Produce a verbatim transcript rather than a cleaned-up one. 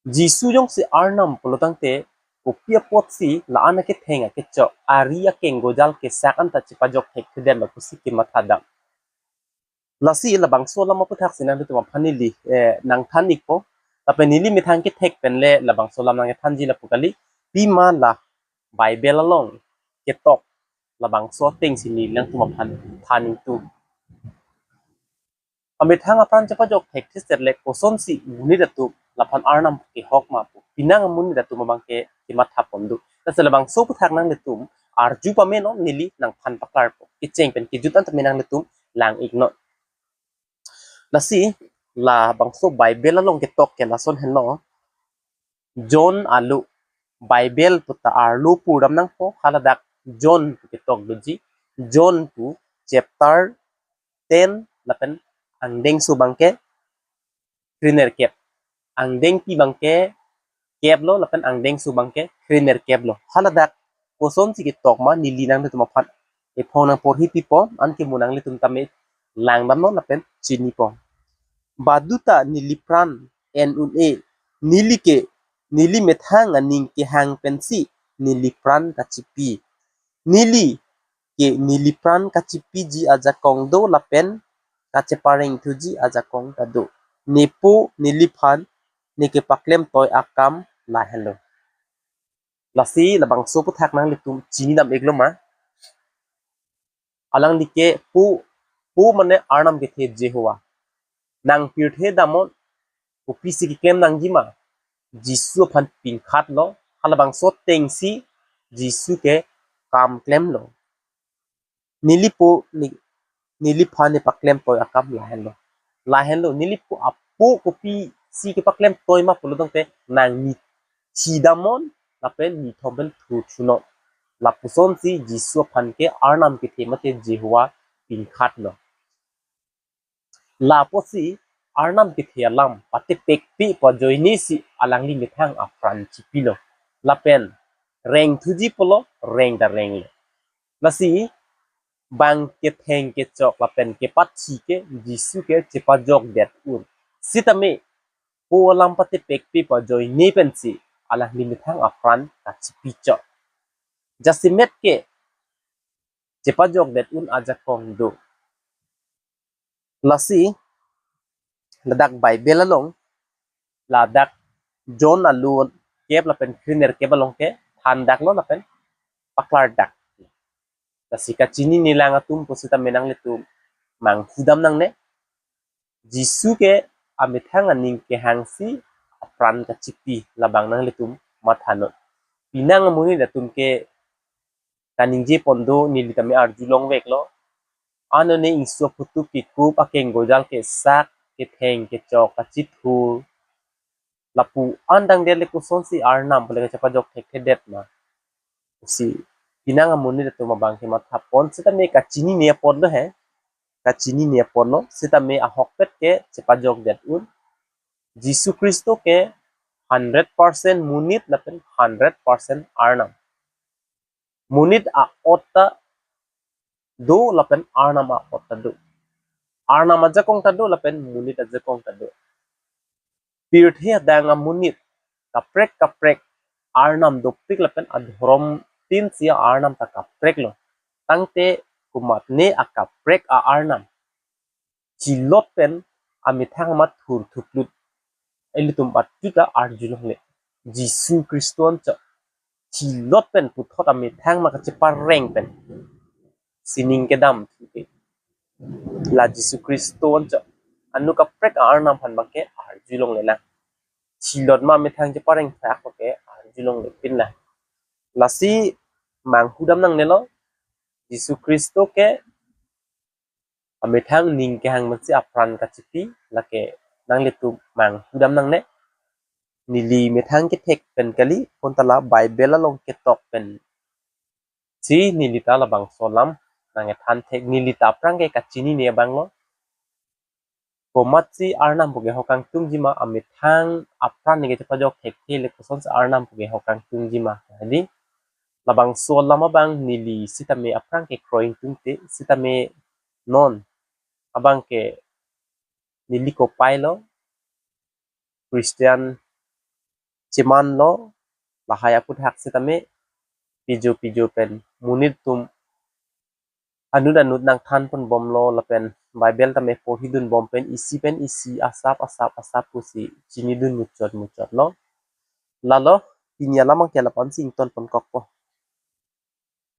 Jisu jongsi Arnam pulotangte, kopi apotsi la-an aketheng akechok, ari akeng gojal kesak anta chepajok thekthedetlo pusi kematha dam. Lasi labangso alam aputhaksi nangtum aphan neli, eh, nangthan ikpo. Lapen neli methang kethek pen le labangso alam nangthanji lapu kali. Pima la Bible along ketok labangso atengsi neli nangtum aphan than ingtung. Amethang apran chepajok thekthedet le kosonsi monit atum laphan Arnam kehok ma pu penang amonit atum abangke kematha pon do. Lasi labangso aputhak nanglitum arju pame non, neli nangphan paklarpo. Kecheng pen kejut an tame nanglitum lang iknon. Lasi labangso Bible along ketok ke lason henlo. John alo, Bible puta arlo purdam nangpo, haladak John pu ketok doji. John pu chapter ten lapen angdengso abangke krenerkep. Angdengpi abangke keplo lapen angdengso abangke krenerkeplo. Haladak kosonsi ketok ma neli nanglitum aphan ephong nangporhi pipo, anke mo nanglitum tame langdamnon lapen chinipo. Baduta nelipran en un-e, neli ke, neli methang aning kehang pensi nelipran kachipi. Neli ke nelipran kachipiji ajakong do lapen kacheparengthuji ajakong ta do. Nepo neliphan nekepaklem toi akam lahenlo. Lasi labangso aputhak nanglitum chinidam iklo ma. Alangli ke po, po mane Arnam kethe Jehovah. Nang pirthe damnon, kopisi keklem nangji ma? Jisu aphan pingkhatlo, halabangso atengsi Jisu ke kam klemlo. Neli po, ne, neliphan nepaklem toi akam lahenlo. Lahenlo, neli po apo kopisi kepaklem toi ma pulotangte nang nithidamnon lapen nithom pen thurthunon. Lapusonsi Jisu aphan ke Arnam kethe mate Jehovah pingkhatlo. Lapotsi Arnam kethe alam patepekpe pajoinesi alangli methang apran chipilo. Lapen rengthuji pulo, reng ta renglo. Lasi bang ketheng kechok lapen kepatsi ke Jisu ke chepajokdet un. Sitame po alam patepekpe pajoine pensi alangli methang apran kachipi chok. Jasemet ke chepajokdet un ajakong do. Lasi ladak Bible along, ladak John alo kep lapen krenerkep along ke thandaklo lapen paklardak. Lasi kachinine lang atum pusitame nanglitum manghudam nangne. Jisu ke amethang aning kehangsi apran kachipi, labang nanglitum mathanon. Penang amonit atum ke kaningje pon do, neli tame arjulongveklo. Ano ne ingso aphutup kekup, akeng gojal kesak, ketheng kechok kachithur, lapu an dangdet le kosonsi Arnam pule kachepajok thekthedet ma? Si penang amonit atum abangke matha pon, sitame kachinine apotlo he. Kachinine apotlo, sitame ahokpet ke chepajokdet un. Jisu Khristo ke hundred percent monit lapen hundred percent Arnam. Monit a-ot ta do lapen Arnam a-ot ta do. Arnam ajakong ta do lapen monit ajakong ta do. Pirthe adang amonit kaprek kaprek Arnam dopik lapen adhorom tinsi Arnam ta kapreklo. Tangte komatne akaprek a-Arnam chilot pen amethang amat thurthuplut. Ilitum patut ta arjulongle. Jisu Khristo anchot chilot pen puthot amethang amat kachepareng pen sining kedam thuke, la Jisu Khristo anchot. Ano kaprek a-Arnam aphan abangke arjulongle na. Chilot ma amethang chepareng thak ke arjulongle pin na. Lasi manghudam nangnelo. Jisu Khristo ke amethang ning kehang pensi apran kachipi, lake nanglitum manghudam nangne. Neli methang kethek pen kali, kontala Bible along ketok pensi neli ta labangso alam nangkethan thek, neli ta aphrang ke kachinine abanglo. Komatsi Arnam pu kehok kangtungji ma, amethang apran neke chepajok thekthe le kosonsi Arnam pu kehok kangtungji ma? Hadi labangso alam abang neli sitame aphrang ke kroi ingtungte, sitame non abangke neli kopai lo, Christian chemanlo, lahai aphuthak setame pijo pijo pen monit atum anut anut nangthan ponbomlo lapen Bible tame porhidunbom pen isi pen isi asap asap asap pusi chinidun muchot muchotlo. Lalo pini alam abangke lapu-an si ington ponkokpo.